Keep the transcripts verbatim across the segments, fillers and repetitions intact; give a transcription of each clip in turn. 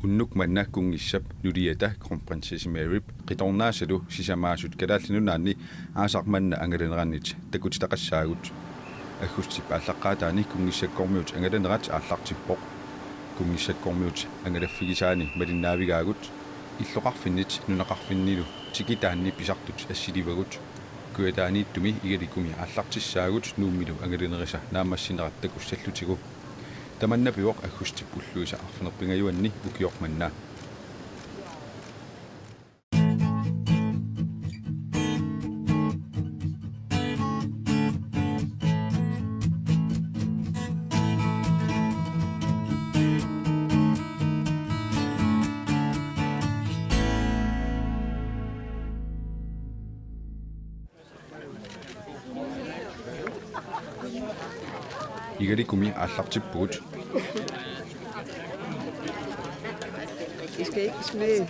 Unnuk manna kunngissap nuliata Kronprinsesse Maryp qitornaasalu sisamaasut Kalaallit Nunaanni aasaq manna angalaneranit takutitaqassaagut. Aggustip aallaqqaataani kunngissakkormiut angalanerat aallartippoq. Kunngissakkormiut angalaffigisaani malinnaavigaagut. Illoqarfinnit nunaqarfinnilu tikitaanni pisartut assilivagut. Kujataaniittumi Igalikumi aallartissaagut Nuummilu angalanerisa naammassinerat takussallutigu. Tamanna pivoq aggustip ulluisa arfineq-pingajuanni ukioq manna. Igalikumi aallartippugut. I skal ikke smide.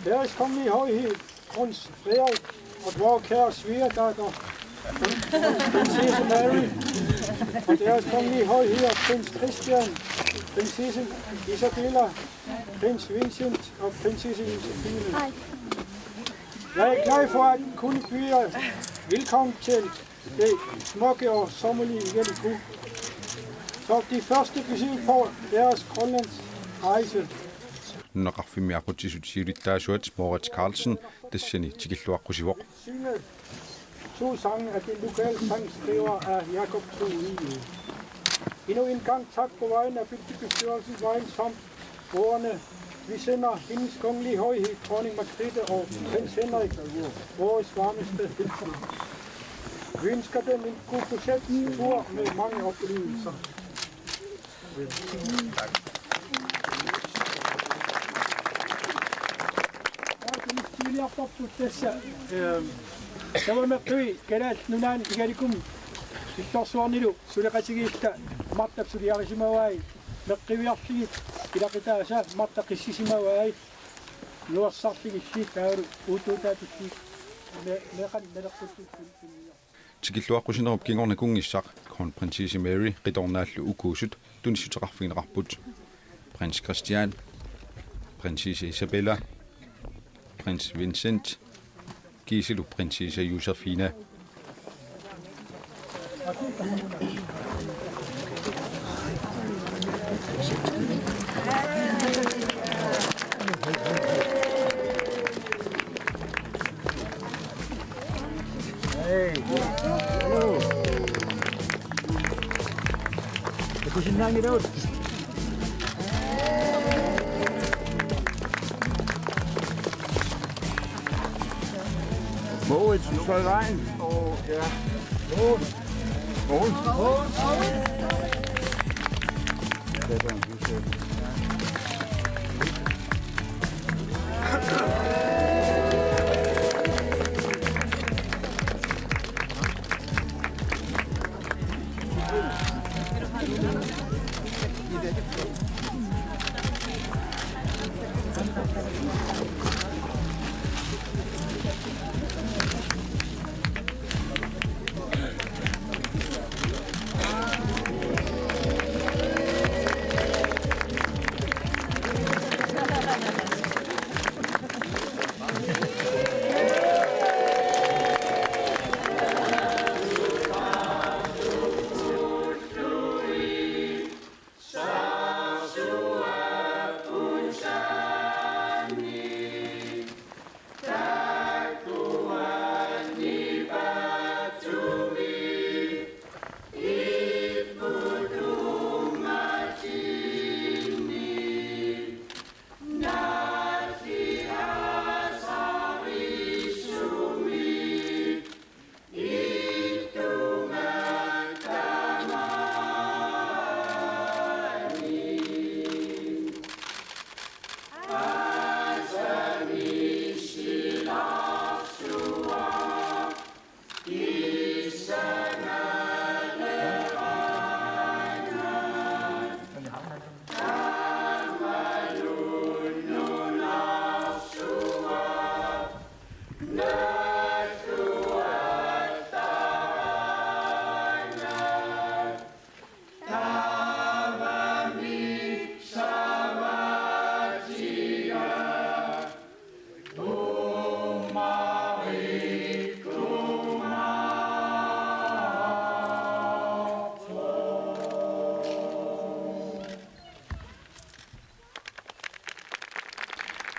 Deres Kongelige Højhed, Prins Frederik og vor kære svigerdatter, Prinsesse Mary, og Deres Kongelige Højhed, Prins Christian, Prinsesse Isabella, Prins Vincent og Prinsesse Josefine. Jeg er glad for at kunne byde jer velkommen til det smukke og sommerlige Igaliku. Så de første besøg på deres Grønlands rejse. Nunaqarfimmi aqutsisut siulittaasuat Moritz Carlsen tassani tikilluaqqusivoq. Synge to sange af den lokale sangskriver af Jakob Thue. Endnu en gang tak på vegne af bygdebestyrelsens vegne, som ordene: Vi sender Hendes Kongelige Højhed Dronning Margrethe og Prins Henrik vores varmeste hilsen. Vi ønsker dem en god fortsat tur med mange oplevelser. Tassa, ehm, tamameqqivi Kalaallit Nunaanni Igalikumi illorsuarnilu suleqatigiilluta Martap suliarisimavai, meqqiviarlugit ilaqutaasa Marta qissisimavai, nuersarlugilli taavalu uuttuutaatulli me-, meeqqanik naleqquttut. Tikilluaqqusinerup kingorna kunngissaq Kronprinsesse Mary qitornaallu ukuusut tunissuteqarfigineqarput: Prins Christian, Prinsesse Isabella, Prins Vincent, kiisalu Prinsesse Josefine. Moritz, du står i vejen. Åh, ja. Mogens. Mogens.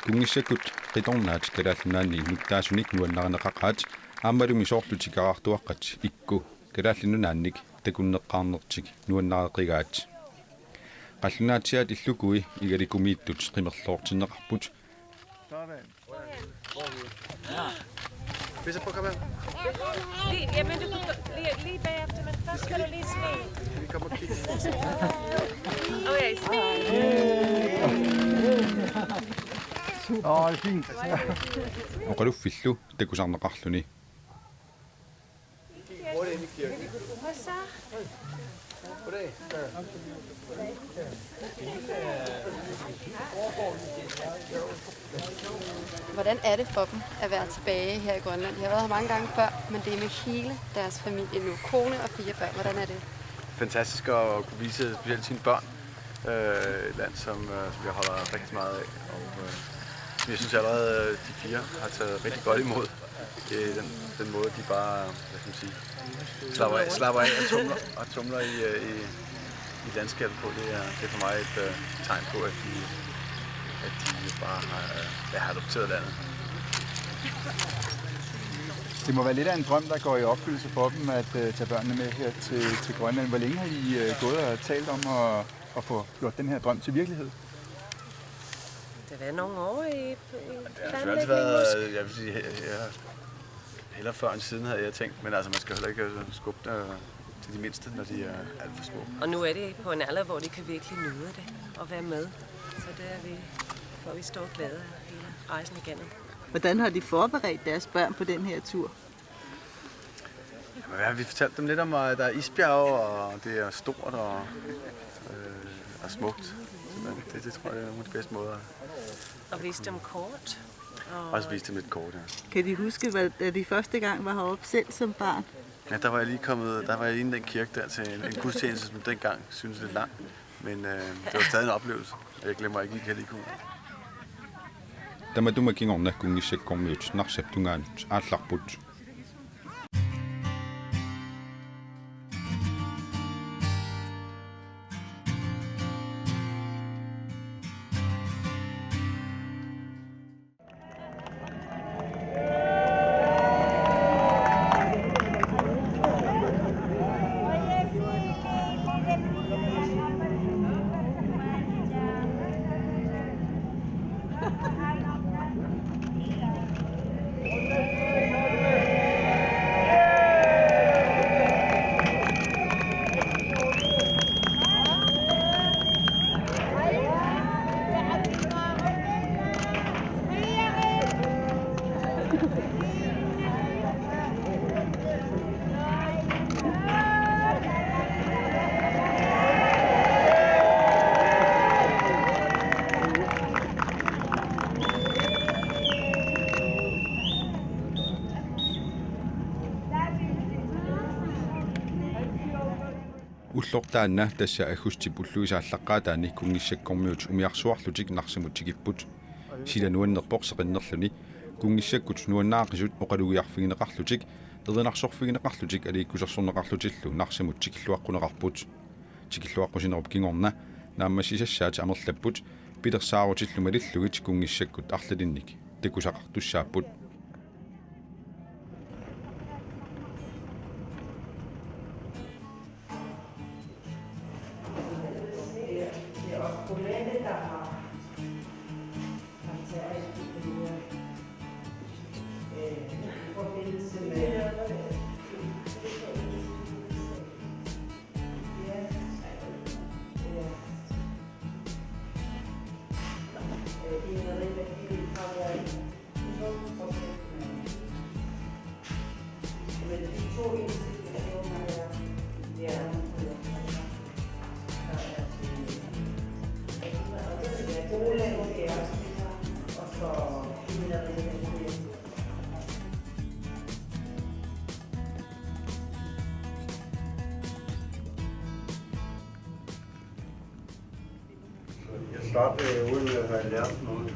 Kunngissakkut qitornaat Kalaallit Nunaanni nuttaasunik nuannarineqaqaat aammalumi soorlu tikeraartuaqqat ikku Kalaallit Nunaannik takunneqqaarnertik nuannareqigaat. Qallunaatsiaat illukui igalikumiittut qimerloortinneqarput. Hvis jeg prøver at komme her. Lige, ja, men du kan gå lige, lige bagefter, men først skal du lige smile. Kan vi komme og kigge? Okay, smile. Åh, det er fint. Oqaluffillu takusarneqarluni. Hvad så? Hvordan er det for dem at være tilbage her i Grønland? De har været her mange gange før, men det er med hele deres familie nu. Kone og fire børn. Hvordan er det? Fantastisk at kunne vise specielt sine børn øh, et land, som, øh, som jeg holder rigtig meget af. Og øh, jeg synes allerede, øh, de fire har taget rigtig godt imod øh, den, den måde, de bare, hvad skal man sige, slapper af, slapper af og tumler, og tumler i, øh, i, i landskabet på. Det er, det er for mig et øh, tegn på, at de, at de bare har, øh, ja, har adopteret landet. Det må være lidt af en drøm, der går i opfyldelse for dem, at øh, tage børnene med her til, til Grønland. Hvor længe har I øh, gået og talt om at, at få gjort den her drøm til virkelighed? Det har været nogle år i, i Det har selvfølgelig altid planlægning, måske. Været, jeg vil sige, he- he- hellere før end siden, havde jeg tænkt, men altså, man skal heller ikke øh, skubbe det øh, til de mindste, når de er alt for små. Og nu er det på en alder, hvor de kan virkelig nyde det og være med. Så det er vi, hvor vi står glade hele rejsen igennem. Hvordan har de forberedt deres børn på den her tur? Jamen, hvad har vi fortalt dem lidt om, at der er isbjerge, og det er stort og, øh, og smukt. Så det, det tror jeg, det er nogle af de bedste måder. Og vise dem kort. Og også vise dem et kort, ja. Kan de huske, hvad, da de første gang var heroppe selv som barn? Ja, der var jeg lige kommet, der var jeg inde i den kirke der til en, en gudstjeneste, som dengang syntes lidt lang. Men øh, det var stadig en oplevelse, og jeg glemmer ikke, at jeg lige kunne. Tamatuma kingorna kunngissakkormiut Narsap tungaanut aallarput. Ullortaanna tassa aggustip ulluisa aallaqqaataani kunngissakkormiut umiarsuarlutik Narsimut tikipput. Sila nuannerpoq seqinnerluni kunngissakkut nuannaaqisut oqalugiarfigineqarlutik, erinarsorfigineqarlutik aliikkusersorneqarlutillu Narsimut tikilluaqquneqarput. Tikilluaqqusinerup kingorna naammassisassaat amerlapput, pilersaarutillu malillugit kunngissakkut arlalinnik takusaqartussaapput. Jeg startede, uden at have lært noget.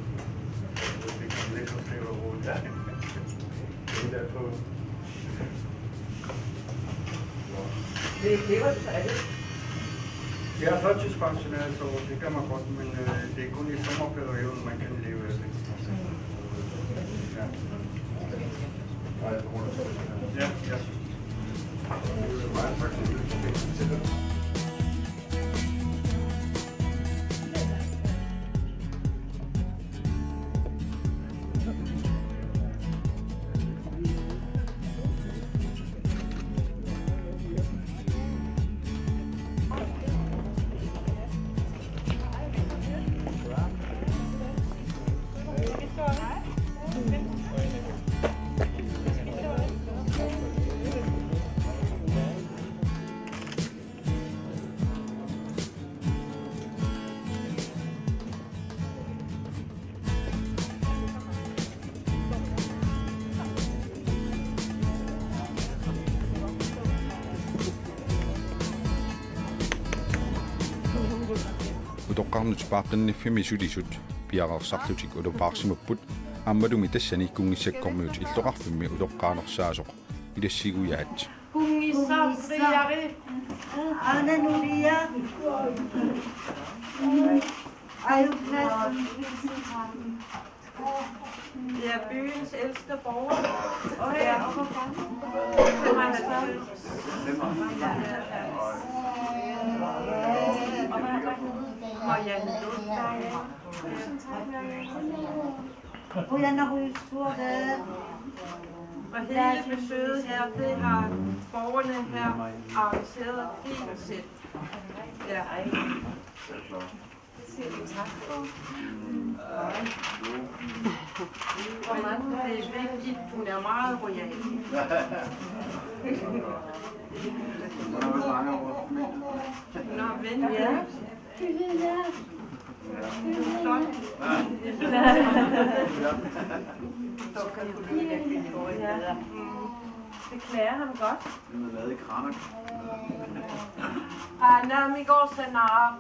Det kan ikke forstå, hvor det er. Det er derfor. Det, det var det. Jeg er førtidspensioneret, så det kan man godt, men øh, det er kun i sommerperioden, man kan leve af det. Utoqqarnut paaqqinniffimmi sulisut piareersarlutik ulupaarsimapput, aammalumi tassani kunngissakkormiut illoqarfimmi utoqqaanersaasoq ilassigujaat. Kunngissaq Frederik. Aana nulia. Aju Madsen. Det er byens ældste borger. Ja. Marianne Lund. Tusind tak, Marianne. Qujanarujussuaq. Og hele besøget her, det har borgerne her arrangeret helt selv. Ja. Det siger vi tak for. Hvor mange, det er vigtigt. Hun er meget royal. Hun har venner. Ja. Det klæder ham godt. Den er lavet i Kranak. Anamigos Sanaa.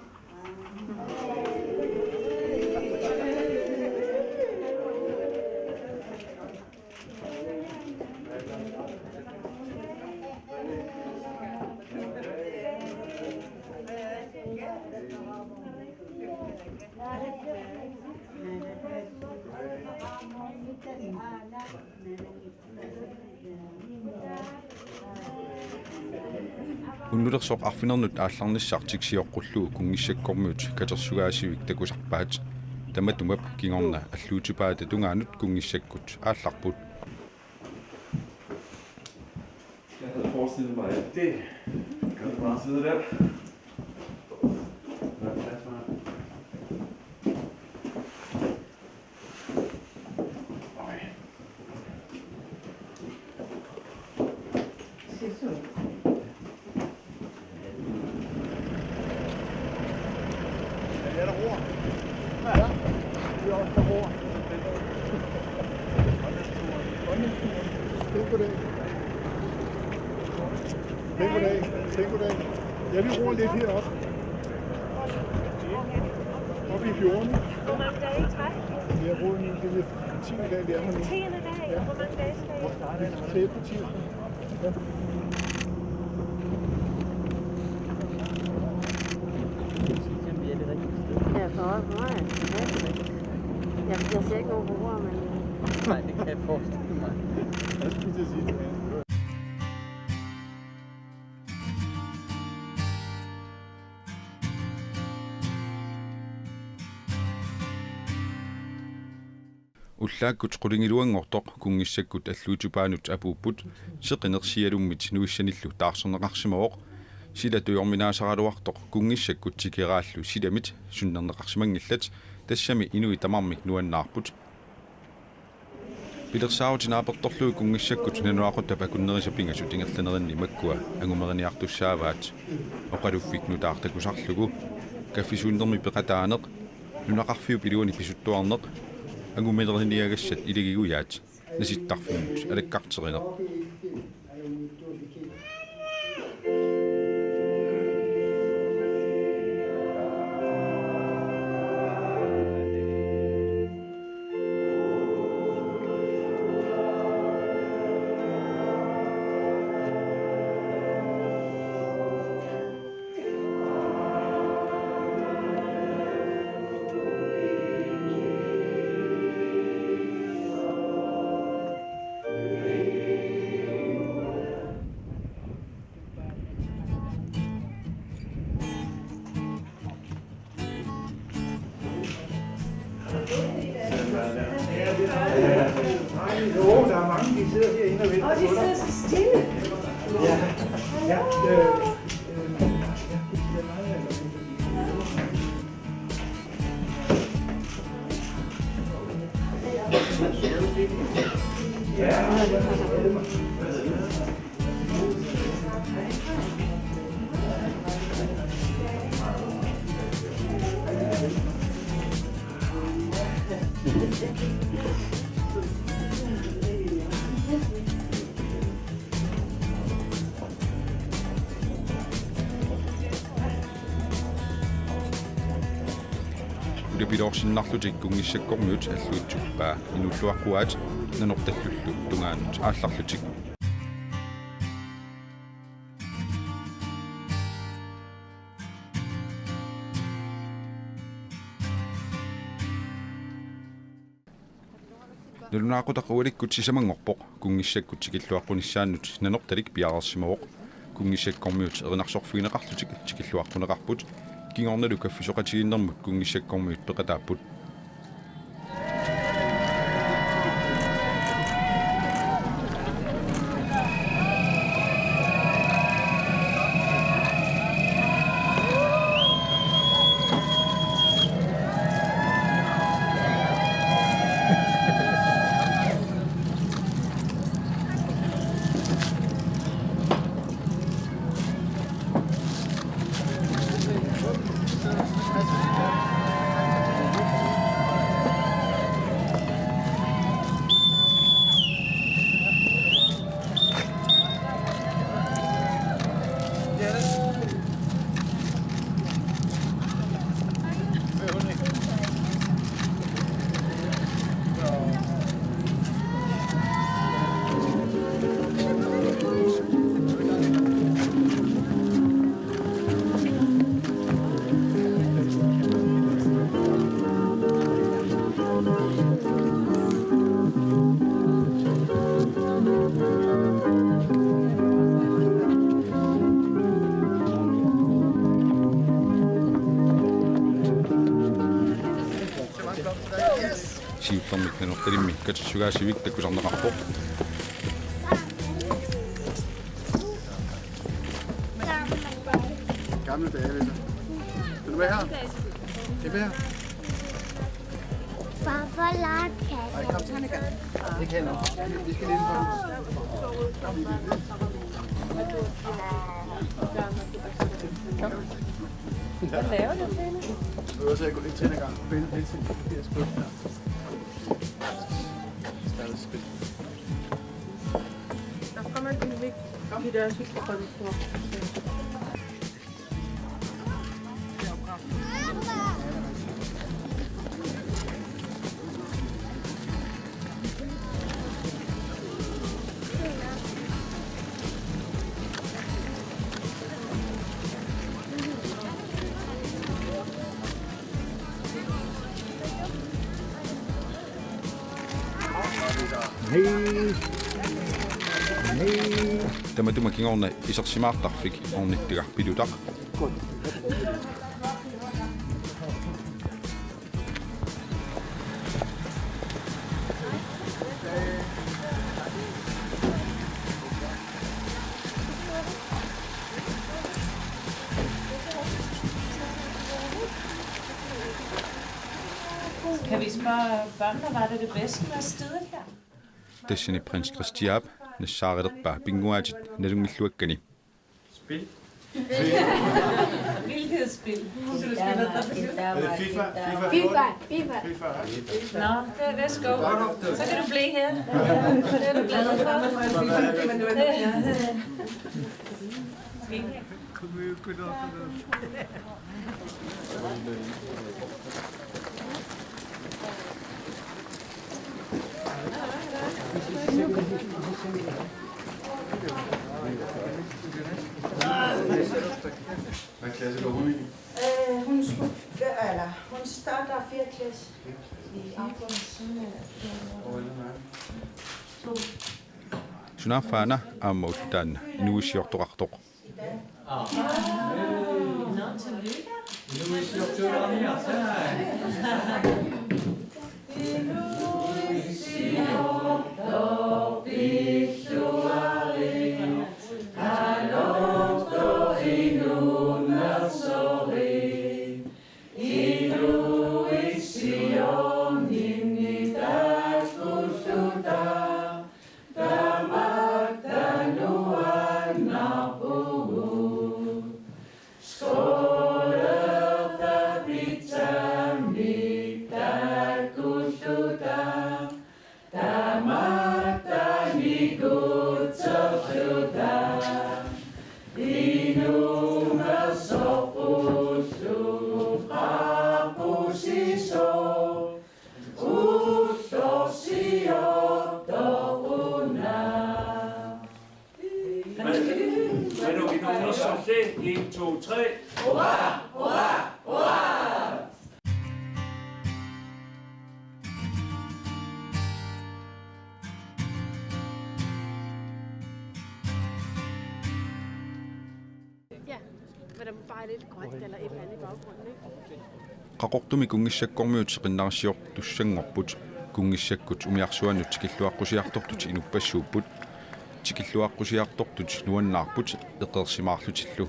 Unnulersoq arfinernut aallarnissartik sioqqullugu kunngissakkormiut katersugaasivik takusarpaat. Tamatuma kingorna alluutipaata tungaanut kunngissakkut aallarput. Jeg havde forestillet mig, at det kan du bare sidde der. Der er plads, Maja. Er der ord? Ja. Vi er også på ord. Pæn goddag. Pæn goddag. Pæn goddag. Ja, vi roer lidt heroppe. Op i fjorden. Hvor mange dage i træk? Jeg roer nu, det er ti dage, vi er her nu. Tiende dag? Ja. Hvor mange dage skal I? Vi skal til på tirsdag. Ja. Ja, for os, for mig er det fantastisk. Jeg, jeg ser ikke nogen på ord, men... Nej, det kan jeg forestille mig. Jeg skulle til at sige det. Ullaakkut qulingiluanngortoq kunngissakkut alluutipaanut apuupput, seqinersialummit nuissanillu taarserneqarsimavoq, sila tujorminaasaraluartoq kunngissakkut tikeraallu silamit sunnerneqarsimanngillat, tassami inuit tamarmik nuannaarput. Pilersaarutit naapertorlugit kunngissakkut nalunaaqutap akunnerisa pingasut ingerlanerinni makkua angumeriniartussaavaat, oqaluffik nutaaq takusarlugu, kaffisuunnermi peqataaneq, nunaqarfiup iluani pisuttuarneq, angumeriniagassat ilagigujaat nasittarfimmut alakkarterineq. Ulapiloorsinnarlutik kunngissakkormiut alluitsuppaa inuulluaqquaat Nanortallullu tungaanut aallarlutik. Nalunaaqutaq ualikkut sisamanngorpoq, kunngissakkut tikilluaqqunissaannut Nanortalik piareersimavoq. Kunngissakkormiut erinarsorfigineqarlutik tikilluaqquneqarput. Kingornalu kaffisoqatigiinnermut kunngissakkormiut peqataapput. Siullermik Nanortalimmi katersugaasivik takusarneqarpoq. Gamle dage, venner. Vil du med her? Vil du med her? Hvorfor lager katte? Nej, kom. Ikke hen. Vi skal lige ind på. Hvad laver du, Trine? Nu er jeg til at gå ind til en gang. Vent, vent, vent. Det er spil. Stadig spil. Der kommer en mik. De der sidste kontor. Tamatuma kingorna isersimaartarfik ornittagaq pilutaq. Kan vi spørge børnene, var det det bedste med stedet her? Tassani prins Christian nassaarilerpaa pinnguaatit nalunngilluakkani. Spil. Hvilket spil? Er det FIFA? FIFA? FIFA, FIFA. FIFA, ikke? Nå, det er, værsgo. Så kan du blive her. Det er du glad for. Hvad klasse går hun i? Øh, hun skulle, eller, hun starter fjerde klasse i august. Sunaaffa-una aamma ulloq taanna inuuissiortoqartoq. Manu, Manu, Manu, Manu, en, to, tre. Ja, men der må bare lidt grønt eller et eller andet i baggrunden, ikke? Qaqortumi kunngissakkormiut seqinnarissiortussanngorput, kunngissakkut umiarsuanut tikilluaqqusiartortut inuppassuupput, tikilluaqqusiartortut nuannaarput eqeersimaarlutillu.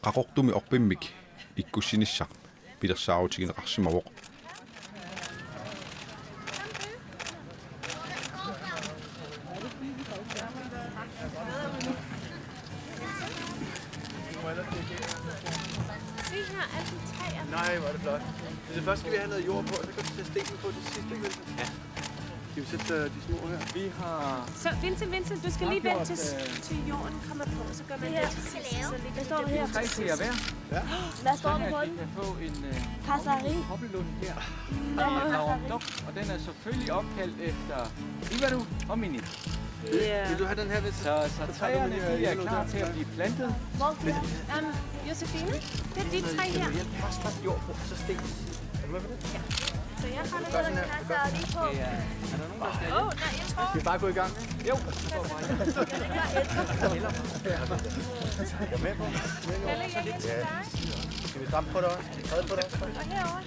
Qaqortumi orpimmik ikkussinissaq pilersaarutigineqarsimavoq. Se her, alle de træer. Nej, hvor er det flot. Men det første skal vi have noget jord på, og så kan vi sætte stenen på til sidst, ikke? Ja. Skal vi sætte øh, de små her? Vi har... Så Vincent, Vincent, du skal lige vente til, øh, til jorden kommer på, så gør man det her til sidst, så ligger det her til sidst. Tre til hver. Ja. Hvad står der på den? Kan få en øh, Passeri. Hobbelund her. Hvad er Passeri? Og den er selvfølgelig opkaldt efter Ivalu og Mini. Ja. Vil du have den her, hvis... Så, så træerne, de er klar til at blive plantet. Hvor? Øhm, Josefine, det er de tre her. Jeg har snart jord på, så sten. Er du med på det? Ja. Så jeg har noget. Passeri på. Ja, ja. Er der nogen, der skal... Åh, nej, jeg tror... Skal vi bare gå i gang? Jo. Jeg er med på. Eller jeg er til dig. Skal vi stramme på det også? Træde på det også? Og herover.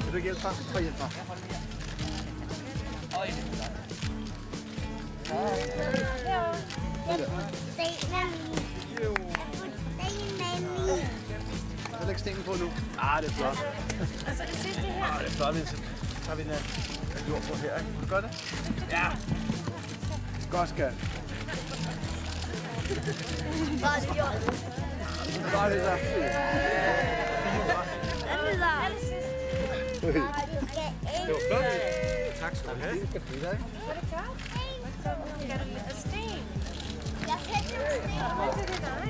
Vil du ikke hjælpe mig? Prøv at hjælpe mig. Herover. Jeg putter sten med min. Jeg putter sten med min. Så læg stenen på nu. Ah, det er flot. Og så det sidste her. Ah, det er flot, Vincent. Så tager vi en øh, jord på her, ikke? Gør det. Ja. Godt, skat. Bare det jord. Bare det der. Hvad med dig? Det var flot. Tak skal du have. Skal du klare? Skal du lade sten? Jeg fik en sten. Hvad er det, det er dig?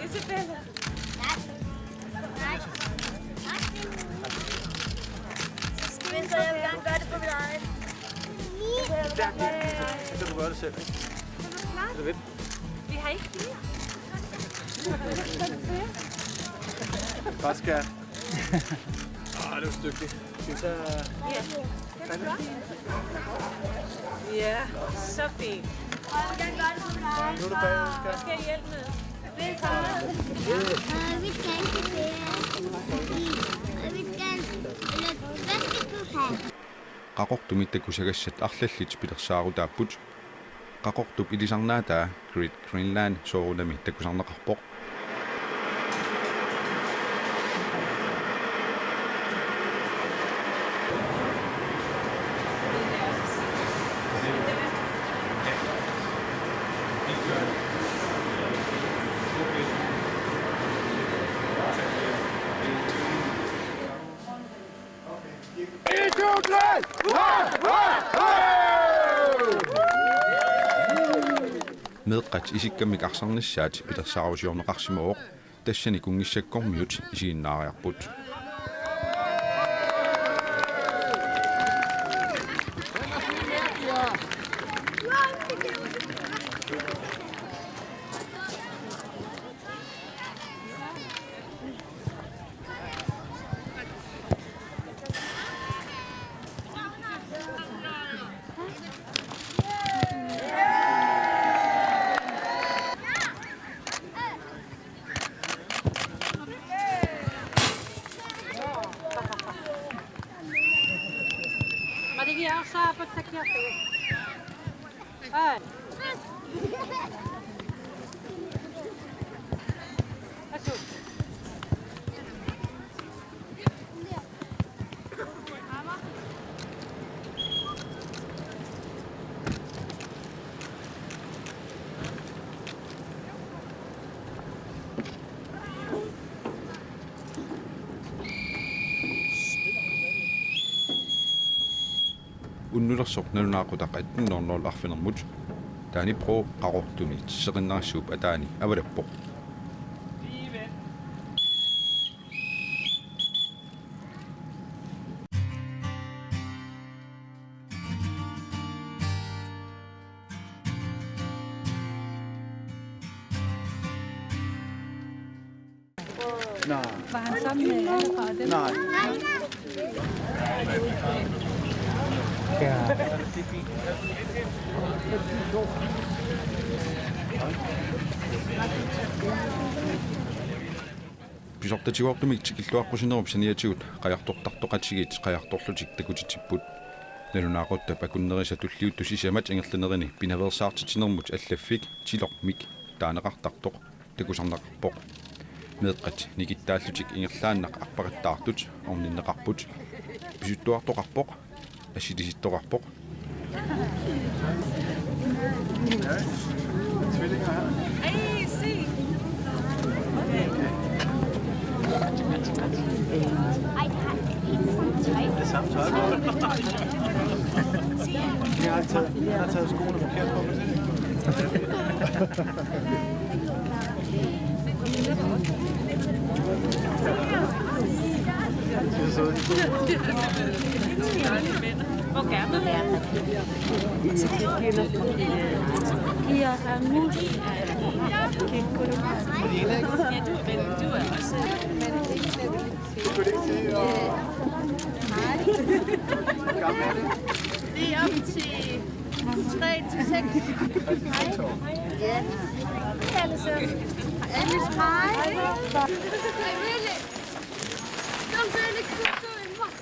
Isabella. Hvis jeg vil gerne gøre det på min egen. Så kan du gøre det selv, ikke? Kan du klare det? Vi har ikke flere. Godt, skat. Ah, det var stykket. Skal vi tage... Ja. Ja, så fint. Nu er du bagud, skat. Skal jeg hjælpe med? Velkommen. Øh, vi skal ikke til ferie. Vi, vi skal, eller, hvad skal du have? Qaqortumi takusagassat arlallit pilersaarutaapput. Qaqortup ilisarnaataa Great Greenland soorunami takusarneqarpoq. Meeqqat isikkamik arsarnissaat pilersaarusiorneqarsimavoq, tassani kunngissakkormiut isiginnaariarput. Unnulersoq nalunaaqutaq atten nul nul arfinermut Dannebrog Qaqortumi seqinnarissuup ataani avalappoq. Nej. Var han sammen med alle far og dem? Nej. Pisortatigoortumik tikilluaqqusinerup saniatigut qajartortartoqatigiit qajartorlutik takutitsipput. Nalunaaquttap akunnerisa tulliuttoq sisamat ingerlanerini pinaveersaartitsinermut allaffik Tilormik taaneqartartoq takusarneqarpoq. Meeqqat nikittaallutik ingerlaannaq arpaqattaartut orninneqarput. Pisuttuartoqarpoq, assilisittoqarpoq. Det samme tøj på. Jeg har taget, jeg har taget skoene forkert på. Hvor gammel er du? Ja, han er nu. Ja, du er vel, du er også. Det er op til tre til seks. Hej. Ja. Hej alle sammen. Alice, hej. Hej, Mille. Kom, Mille, kom, kom.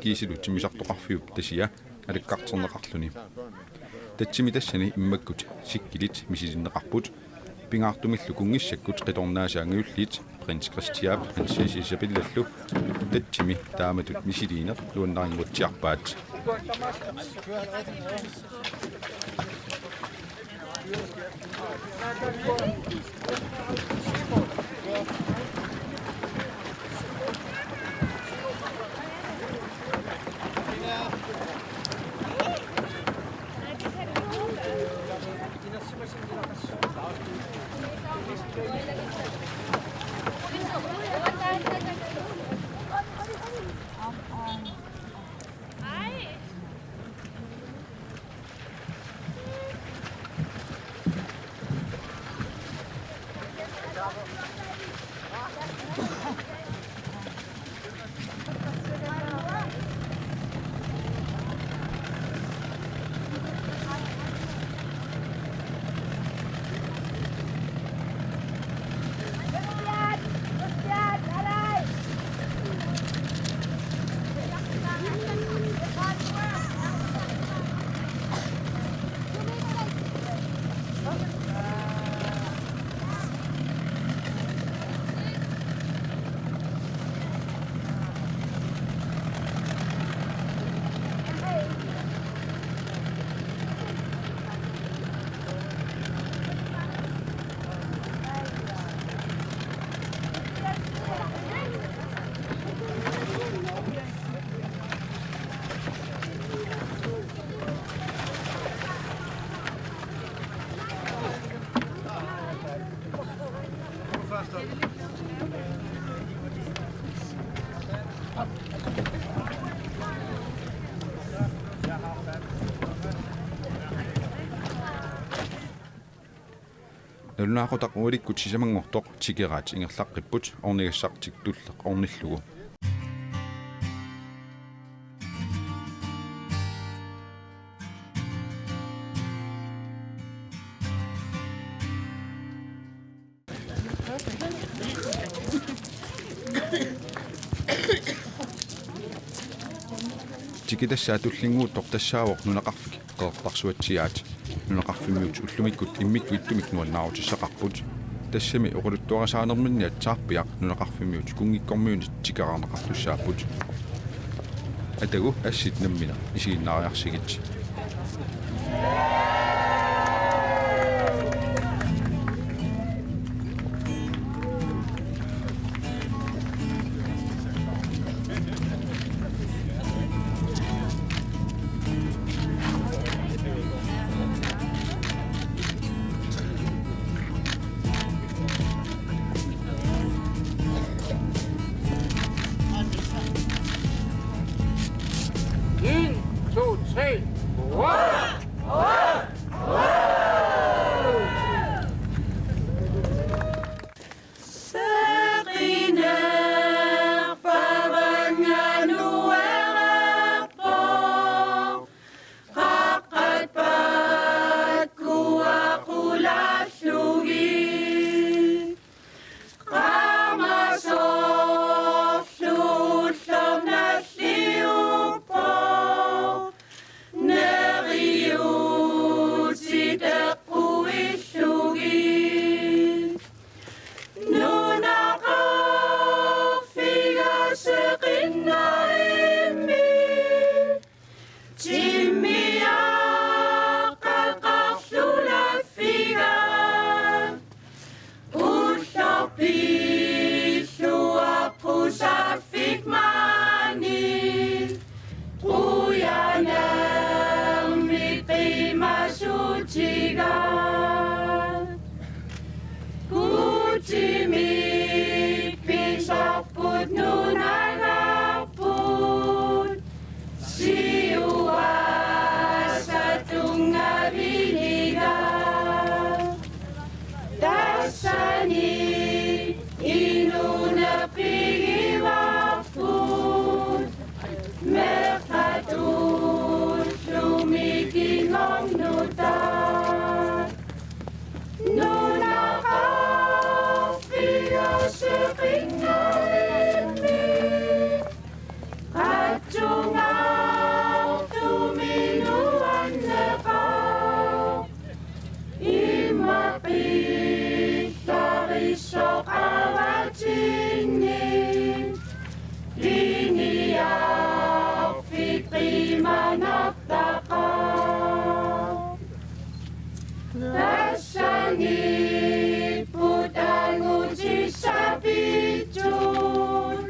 Kiisilu timmisartoqarfiup tasia alakkarterneqarluni. Tatsimi tassani immakkut sikkilit misilinneqarput. Pingaartumillu kunngissakkut qitornaasa angajulliit, prins Christian, prinsesse Isabellallu tatsimi taamatut misiliineq nuannarinnguatsiarpaat. Nalunaaqutaq ualikkut sisamanngortoq tikeraat ingerlaqqipput ornigassartik tulleq ornillugu. Tikitassaa tullinnguuttoq tassaavoq nunaqarfik Qeqertarsuatsiaat. Nunaqarfimmiut ullumikkut immikkut ittumik nuannaarutissaqarput. Tassami oqaluttuarisaanerminniat Saarpiaq nunaqarfimmiut kunngikkormiunit tikeraarneqartussaapput. Atagu assit nammineq isiginnaariarsigit. En, to, tre. Hurra! Hurra! Hurra! Seqineq pavanga nuerpoq, qaqqat pakkua qulallugit, qamasorlu ullornalliuppoq, neriuutit eqquillugit. Nunaqarfiga seqinnarimmi, timmiaqqat qarlulaffiga, ullorpillu aqqusaffik maani, qujanermik qimasutigaat. Guutimik pisorput nunaqarput, siuaasat tunngaviligaat. Tassani inuuneq pigivarput, meeqqat ullumi kingornutaat. Nunaqarfiga seqinnarimmi, qatungaartumik nuanneqaaq. Immaqa pillarissoq avatinni, piniarfik qimanartaqaaq. Tassaniipput angutissat pitsut,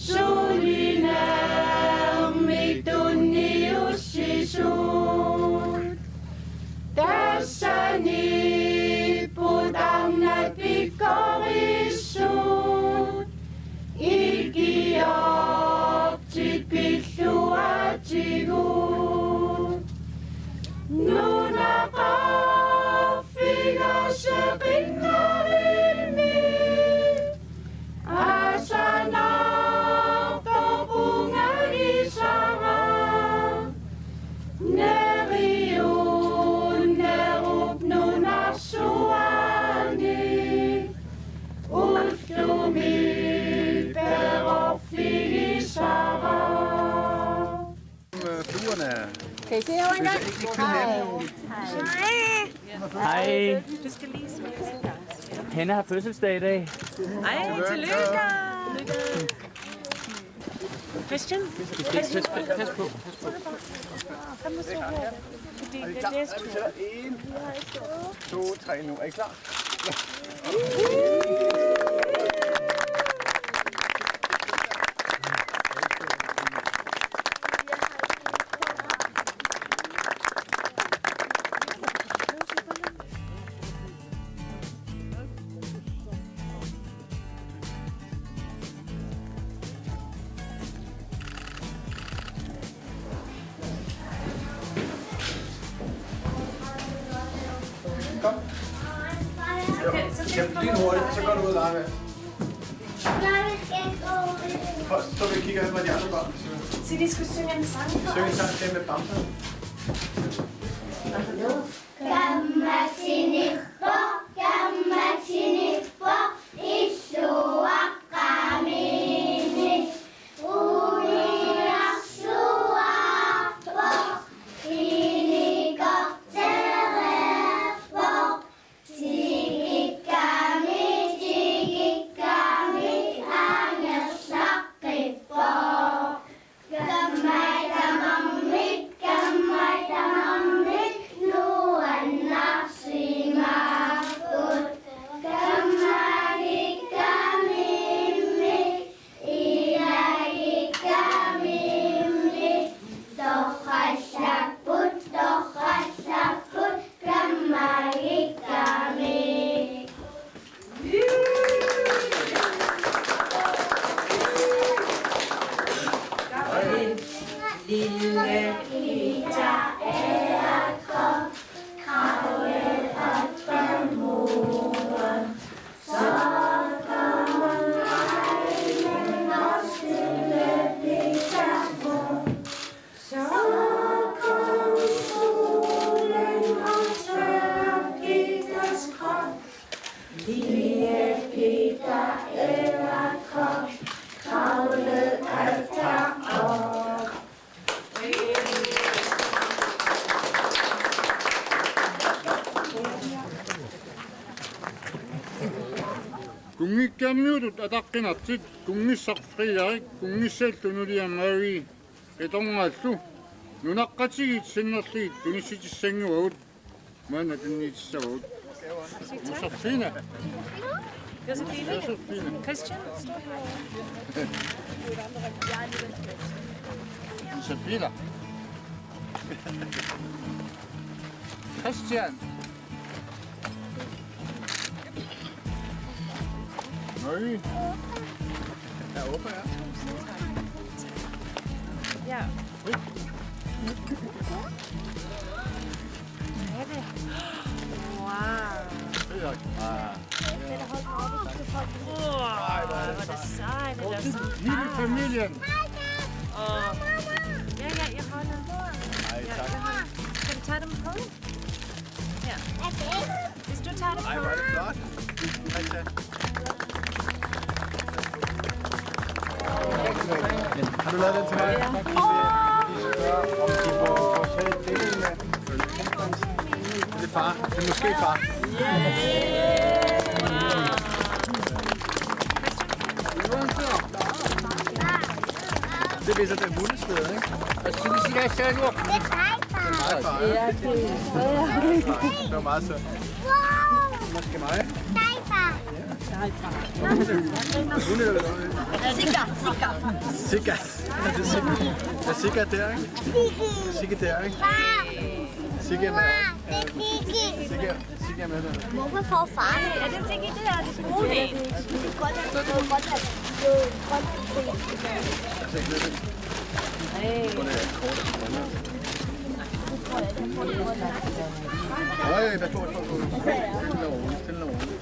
sulinermik tunniussisut. Tassaniipput arnat pikkorissut, ikiortit pilluatigut. Nunaqarfiga seqinnarimmi, asanartoq ungagisara, neriunnerup nunarsuani, ullumi perorfigisara. Med fluerne. Kan I se, hvor I Hvis jeg ikke kan nemme. Hej. Hej. Du skal lige smile. Hende har fødselsdag i dag. Ej, tillykke. Christian? Vi skal pas på. Pas på. Kom nu så her. Fordi det er det. En, to, tre nu. Er I klar? Kom. Jamen, lynhurtigt, så går du ud og leger med. Prøv, så vi kigger efter de andre børn. Så de skulle synge en sang for os. Synge en sang, det med bamser. Kammatsinippoq, kammatsinippoq. Kunngikkaanniutut ataqqinartut, kunngissaq Frederik, kunngissallu nulia Mary, qitornaallu, nunaqqatigiit sinnerlugit tunissutissannguagut, maanna tunniutissavagut. Josefine. Josefine. Christian. Josefine. Christian. Marie. Ja, håber jeg. Ja. Wow. Det er bare... Wow, hvor er det sejt. Det er så... Hele familien. Åh. Ja, ja, jeg holder. Ja, jeg holder. Skal du tage dem på? Ja. Hvis du tager det på. Ej, hvor er det flot. Ej, tak. Har du lavet den til mig? Ja. Om du må få taget et billede med. Det er far. Det er måske far. Det viser det hundeslæde, ikke? Det er dig, far. Ja, det er... Det var meget sødt. Wow. Måske mig. Dig, far. Hun er... Sikker, sikker. Sikker. Det er sikker. Det er sikker der, ikke? Sikker der, ikke? Sikker med. Sikker. Sikker med det. Hvorfor får far det? Er det sikkert det, er det muligt? Det er godt, at det er godt, at det er godt, at det er... Øj, pas på, pas på, pas på. Stille og roligt, stille og roligt.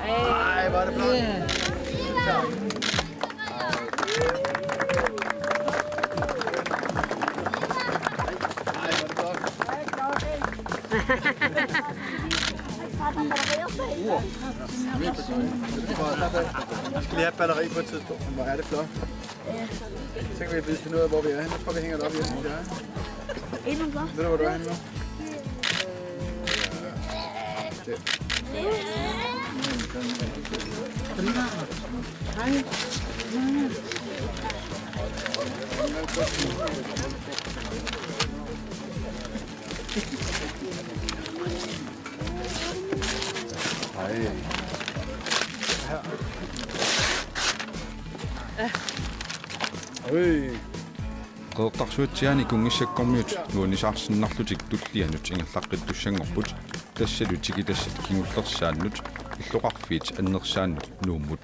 Ej, hvor er det flot. Så. Ej, hvor er det flot. Ur. Vi skal lige have et batteri på et tidspunkt. Hvor er det flot. Så kan vi lige finde ud af, hvor vi er henne. Jeg tror, vi hænger det op i, ja. Endnu godt. Ved du, hvor du er henne nu? Ej. Øj. Qeqertarsuatsiaani kunngissakkormiut nuannisaarsinnarlutik tullianut ingerlaqqittussanngorput, tassalu tikitassat kingullersaannut illoqarfiit annersaannut Nuummut.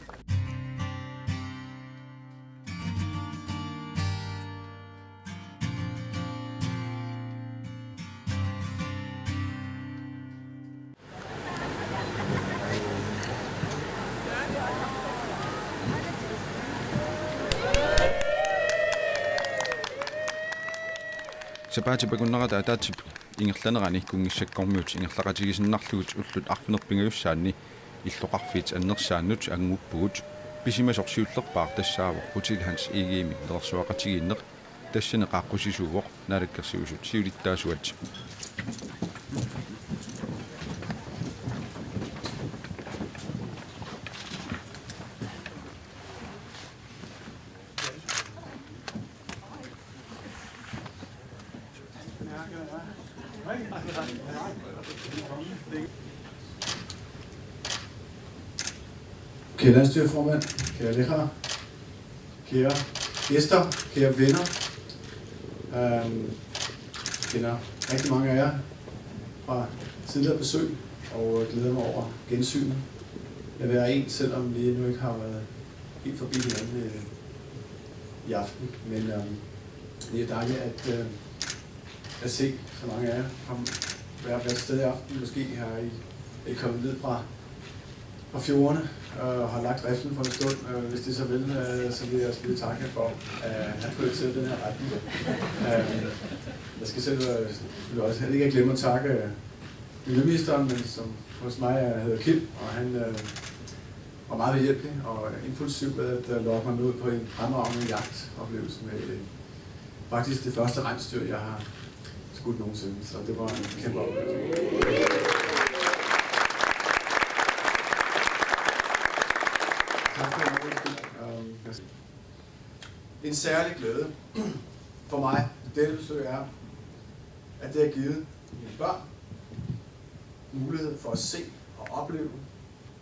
Sapaatip akunnerata ataatsip ingerlanerani kunngissakkormiut ingerlaqatigiinnarlugit ullut arfineq-pingajussaanni illoqarfiit annersaannut anguppugut. Pisimasoq siullerpaaq tassaavoq Hotel Hans Egedemi nerersuaqatigiinneq. Tassani qaaqqusisuuvoq Naalakkersuisut siulittaasuat. Kære landsstyreformand, kære Lehar, kære gæster, kære venner. Øhm, jeg kender rigtig mange af jer fra tidligere besøg, og glæder mig over gensynet. Jeg vil være en, selvom vi endnu ikke har været helt forbi hinanden øh, i aften. Men øhm, det er dejligt at, øh, at se så mange af jer komme være, være til stede i aften. Måske har I, I kommet ned fra, fra fjordene og har lagt riflen for en stund. Øh, hvis det så vel, øh, så vil jeg selvfølgelig takke for at have prioriteret den her retning. Øhm, jeg skal selv øh, selvfølgelig også heller ikke glemme at takke øh, Miljøministeren, men som hos mig er, hedder Kim, og han øh, var meget behjælpelig og impulsiv ved at øh, lokke mig med ud på en fremragende jagtoplevelse med øh, faktisk det første rensdyr, jeg har skudt nogensinde. Så det var en kæmpe oplevelse. Tak for det. Øhm, jeg En særlig glæde for mig ved dette besøg er, at det har givet mine børn mulighed for at se og opleve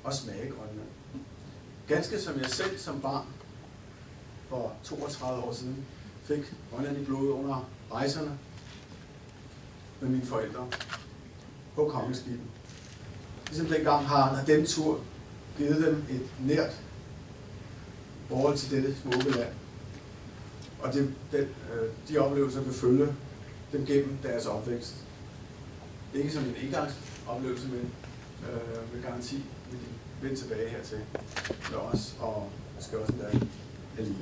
og smage Grønland. Ganske som jeg selv som barn for toogtredive år siden fik Grønland i blodet under rejserne med mine forældre på Kongeskibet. Ligesom dengang har, har denne tur givet dem et nært forhold til dette smukke land. Og det, den, øh, de oplevelser vil følge dem gennem deres opvækst. Ikke som en engangsoplevelse, men øh, med garanti vil de vende tilbage hertil med os, og måske også endda alene.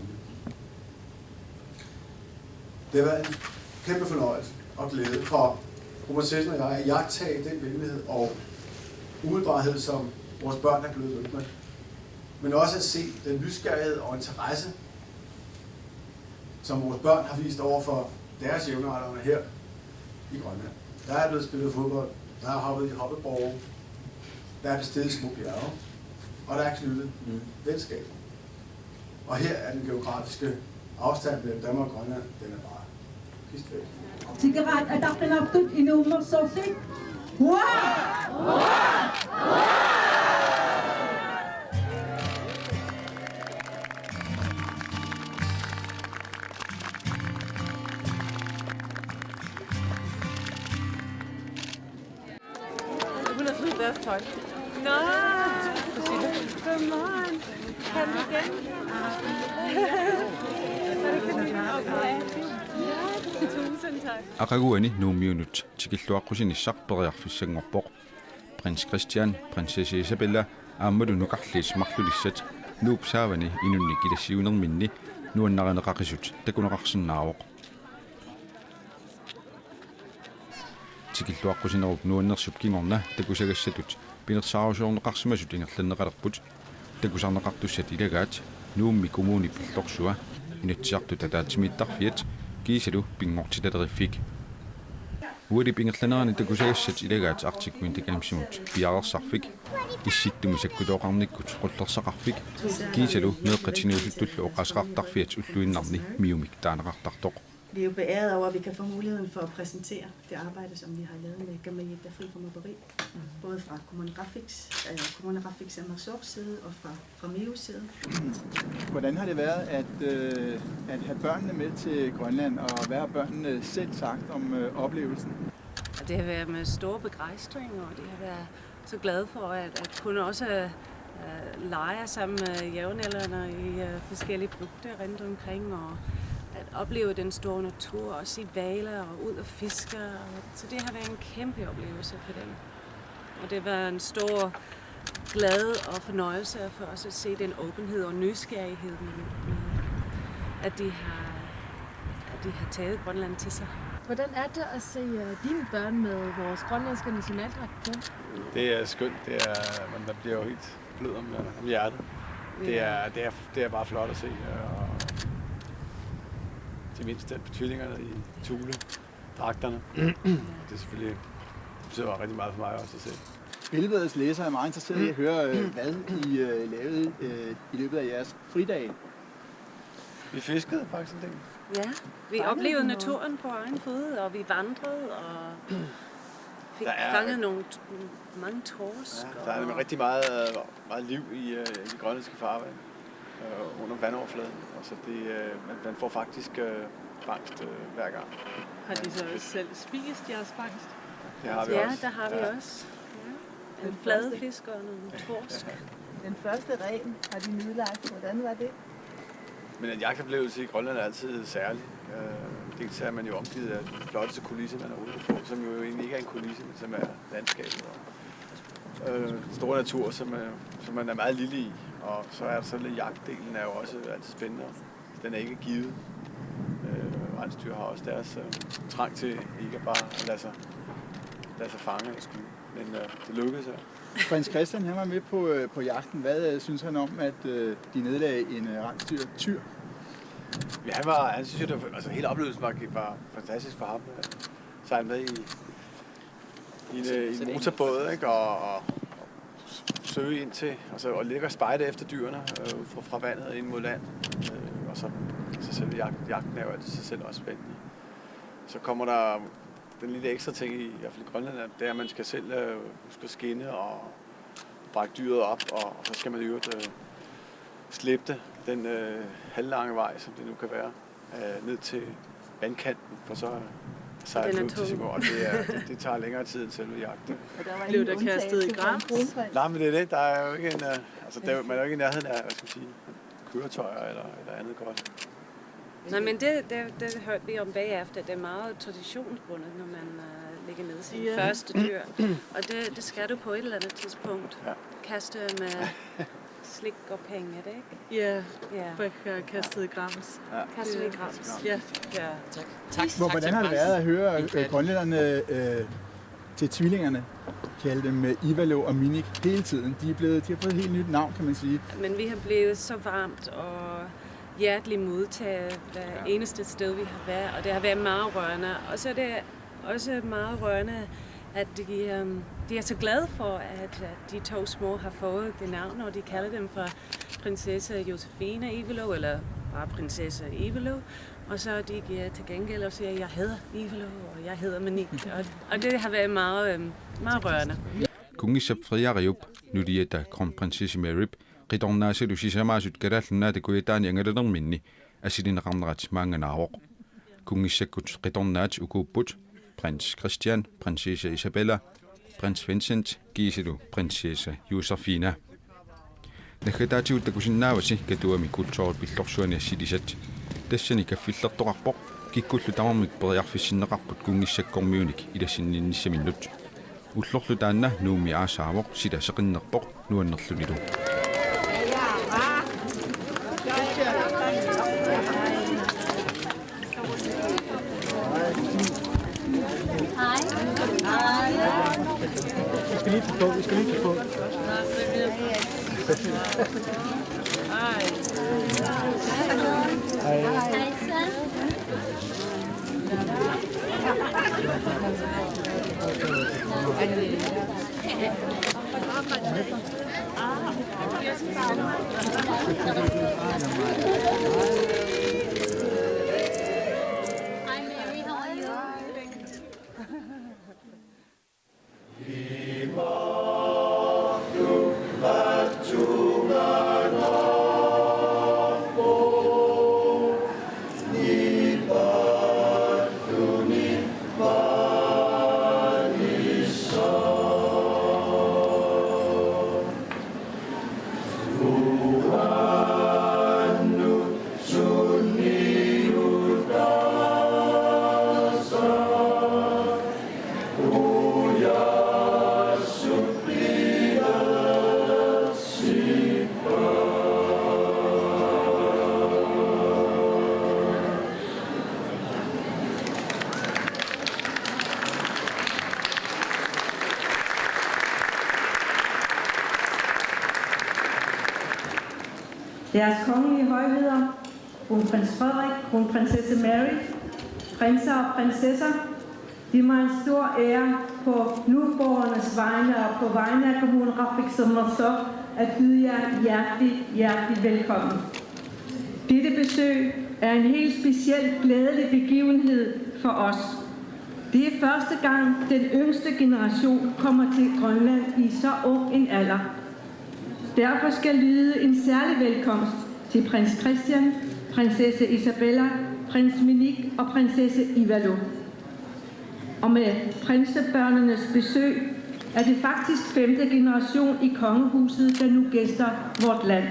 Det har været en kæmpe fornøjelse og glæde for kronprinsessen og jeg at iagttage den venlighed og umiddelbarhed, som vores børn er blevet mødt med. Men også at se den nysgerrighed og interesse, som vores børn har vist over for deres jævnaldrende her i Grønland. Der er blevet spillet fodbold, der er hoppet i hoppeborge, der er besteget små bjerge, og der er knyttet nye venskaber. Og her er den geografiske afstand mellem Danmark og Grønland, den er bare pisfed. Tikeraat ataqqinnartut inuummersorlik. Hurra! Hun har smidt deres tøj. Nå, godmorgen. Kan du igen? Tusind tak. Aqaguani Nuummiunut tikilluaqqusinissaq periarfissanngorpoq. Prins Christian, prinsesse Isabella aammalu nukarliit marlulissat Nuup saavani inunnik ilassiuinerminni nuannarineqaqisut takuneqarsinnaavoq. Tikilluaqqusinerup nuannersup kingorna takusagassatut pinersaarusiorneqarsimasut ingerlanneqalerput. Takusarneqartussat ilagaat Nuummi Kommunip illorsua, Inatsisartut ataatsimiittarfiat kiisalu Pinngortitaleriffik. Ualip ingerlanerani takusagassat ilagaat Arctic Winter Gamesimut piareersarfik, Issittumi sakkutooqarnikkut qullersaqarfik, kiisalu meeqqat inuusuttullu oqaaseqartarfiat ulluinnarni MIO-mik taaneqartartoq. Vi er jo beæret over, at vi kan få muligheden for at præsentere det arbejde, som vi har lavet med Kammajiitta Fri for Mobberi, både fra Kommuneqarfik, øh, Kommuneqarfik Sermersuups side og fra, fra MIO's side. Hvordan har det været at, øh, at have børnene med til Grønland, og hvad har børnene selv sagt om, øh, oplevelsen? Og det har været med stor begejstring, og de har været så glade for at, at kunne også øh, lege sammen med jævnaldrende i øh, forskellige bygder rundt omkring, og at opleve den store natur og se hvaler og ud og fiske. Og, så det har været en kæmpe oplevelse for dem. Og det var en stor glæde og fornøjelse for os at se den åbenhed og nysgerrighed, med, med, at, de har, at de har taget Grønland til sig. Hvordan er det at se øh, dine børn med vores grønlandske nationaldragt på? Det er skønt. Det er, man, man bliver jo helt blød om, om hjertet. Det er, det, er, det er bare flot at se. Og ikke mindst den på tvillingerne i Thule-dragterne. Det er selvfølgelig, det betyder rigtig meget for mig også at se. Billedbladets læsere er meget interesseret i at høre, øh, hvad I øh, lavede øh, i løbet af jeres fridage. Vi fiskede faktisk en del. Ja, vi oplevede naturen på egen fod, og vi vandrede og fik fanget nogle, mange torsk. Ja, der er nemlig rigtig meget, øh, meget liv i, øh, i de grønlandske farvande øh, under vandoverfladen. Og så det, øh, man, man får faktisk øh, fangst øh, hver gang. Har de så også selv spist jeres fangst? Det har vi også. Ja, der har vi også. Ja. En fladefisk og en torsk. Den første ræv har de nedlagt. Hvordan var det? Men en jagtoplevelse i Grønland er altid særlig. Øh, dels er man jo omgivet af den flotteste kulisse, man overhovedet kan få, som jo egentlig ikke er en kulisse, men som er landskabet og øh, den store natur, som, øh, som man er meget lille i. Og så er så jagtdelen er jo også altid spændende. Den er ikke givet. Øh, rensdyr har også deres øh, trang til ikke bare at lade sig lade sig fange af en sky. Men øh, det lykkedes, ja. Prins Christian, han var med på, øh, på jagten. Hvad øh, synes han om, at øh, de nedlagde en øh, rensdyr tyr? Ja, han var, han synes jo, det var, altså hele oplevelsen var, var fantastisk for ham. Øh, sejle med i, i en, øh, i en motorbåd, ikke? Og, og søge ind til, altså at ligge og spejde efter dyrene øh, ud fra, fra vandet ind mod land. Øh, og så, så selve jagt, jagten er jo altid sig selv også spændende. Så kommer der den lille ekstra ting i, i hvert fald i Grønland, at det er, at man skal selv øh, huske at skinne og brække dyret op, og, og så skal man i øvrigt øh, slæbe det den øh, halvlange vej, som det nu kan være, øh, ned til vandkanten, for så at sejle ud til Singapore. Og det, er, det, det tager længere tid end selve jagten. Blev der kastet i grams? Nej, men det er det. Der er jo ikke en, øh, altså, der, er jo- man er jo ikke i nærheden af, hvad skal man sige, køretøjer eller, eller andet godt. Nej, men det, det, det hørte vi om bagefter. Det er meget traditionsbundet, når man uh, ligger ned til Ja. første dyr. Og det, det skal du på et eller andet tidspunkt. Ja. Kaste med slik og penge, er det ikke? Ja, Ja. Bæk har kastet i grams. Kaste med i grams. Ja. Ja. Tak. Tak. Hvor, Tak hvordan til har det Frans. Været at høre I øh, kan- grønlænderne øh, til tvillingerne kalde dem øh, Ivalo og Minik hele tiden? De er blevet, de har fået et helt nyt navn, kan man sige. Men vi har blevet så varmt og hjerteligt modtaget hver eneste sted, vi har været. Og det har været meget rørende. Og så er det også meget rørende, at de, øhm, de er så glade for, at, at de to små har fået det navn, og de kalder dem for prinsesse Josefine Ivalo, eller bare prinsesse Ivalo. Og så de giver til gengæld og siger, jeg hedder Ivalo, og jeg hedder Minik. Og, og det har været meget, øhm, meget rørende. Kunngissap Frederiup, nuliata Kronprinsesse Maryp, qitornaasalu sisamaasut Kalaallit Nunaata Kujataani angalanerminni assilineqarnerat maanngannaavoq. Kunngissakkut qitornaat ukuupput: Prins Christian, Prinsesse Isabella, Prins Vincent kiisalu Prinsesse Josefina. Naggataatigut takusinnaavasi Katuami kulturip pillorsuani assilisat. Tassani kaffillertoqarpoq, kikkullu tamarmik periarfissinneqarput kunngissakkormiunik ilassinninnissaminnut. Ullorlu taanna Nuummi aasaavoq, sila seqinnerpoq nuannerlunilu. Vi skal lige til på, vi skal lige til på. Hi, Mary. How are you? Jeres kongelige højheder, kronprins Frederik, kronprinsesse Mary, prinser og prinsesser, det er mig en stor ære på nuborgernes vegne og på vegne af Kommuneqarfik Sermersooq at byde jer hjertelig, hjertelig velkommen. Dette besøg er en helt speciel glædelig begivenhed for os. Det er første gang, den yngste generation kommer til Grønland i så ung en alder. Derfor skal lyde en særlig velkomst til prins Christian, prinsesse Isabella, prins Minik og prinsesse Ivalo. Og med prinsebørnenes besøg er det faktisk femte generation i kongehuset, der nu gæster vort land.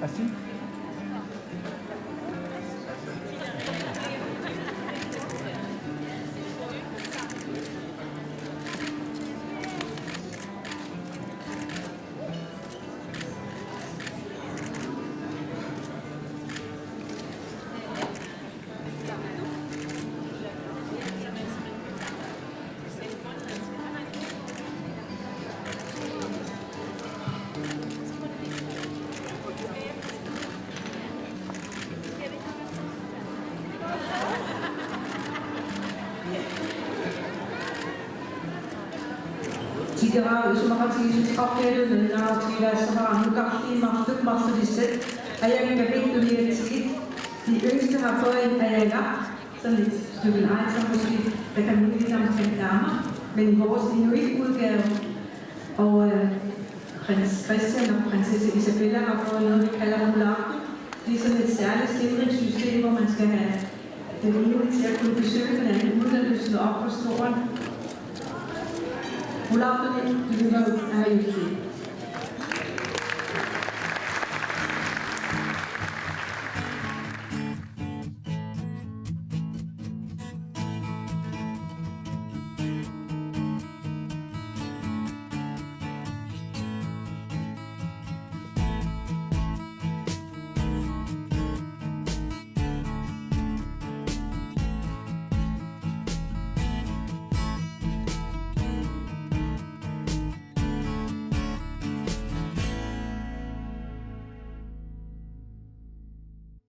Así. Tikeraat isumaqatigiissuteqarfigalugit nalunaarutigilaassavarput, nukarliit marluk marlulissat, ajakka fik uniatsigit. De yngste har fået en ajalak, sådan et stykke legetøj måske, der kan minde lidt om Kæmpe Dame, men i vores inuit udgave. Og øh, prins Christian og prinsesse Isabella har fået noget, vi kalder Ulaartu. Det er sådan et særligt sindrigt system, hvor man skal have den ene til at kunne besøge den anden, uden at løsne op på snoren. Ulaartuni tulliuttut ajorput.